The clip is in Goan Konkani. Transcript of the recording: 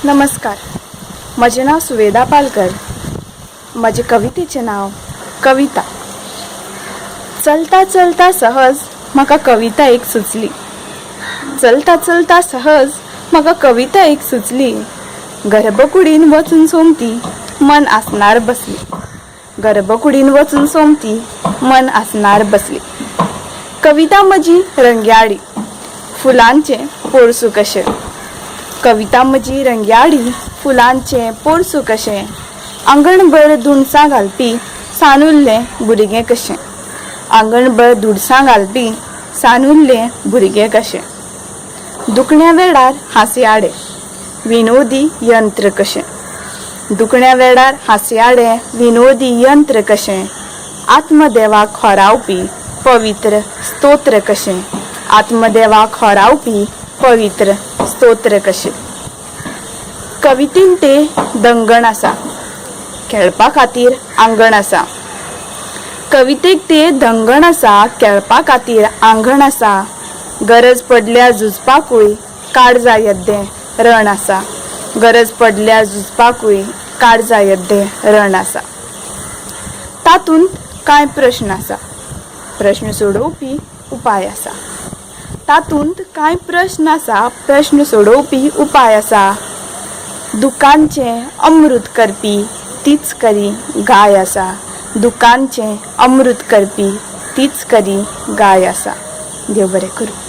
नमस्कार. म्हजें नांव सुवेदा पालकर. म्हजे कवितेचें नांव कविता. चलता चलता सहज म्हाका कविता एक सुचली. चलता चलता सहज म्हाका कविता एक सुचली. गर्भकुडीन वचून सोमती मन आसनार बसली. गर्भकुडीन वचून सोमती मन आसनार बसली. कविता म्हजी रंगयाळी, फुलांचें पोरसूं कशें. कविता म्हजी रंगयाळी, फुलांचें पोरसूं कशें. आंगणभर धुणसां घालपी सानुल्लें भुरगें कशें. आंगणभर धुडसां घालपी सानुल्लें भुरगें कशें. दुखण्या वेळार हांसयाळें विनोदी यंत्र कशें. दुखण्या वेळार हांसयाळें विनोदी यंत्र कशें. आत्मदेवाक होरावपी पवित्र स्तोत्र कशें. आत्मदेवाक होरावपी पवित्र स्तोत्र कशें. कवितेन तें दंगण आसा, खेळपा खातीर आंगण आसा. कवितेक तें दंगण आसा, खेळपा खातीर आंगण आसा. गरज पडल्यार झुजपाकूय काळजा येद्दें रण आसा. गरज पडल्यार झुजपाकूय काळजा येद्दें रण आसा. तातूंत कांय प्रश्न आसा, प्रश्न सोडोवपी उपाय आसा. तातूंत कांय प्रश्न आसा, प्रश्न सोडोवपी उपाय आसा. दुकांचें अमृत करपी तीच खरी गाय आसा. दुकांचें अमृत करपी तीच खरी गाय आसा. देव बरें करूं.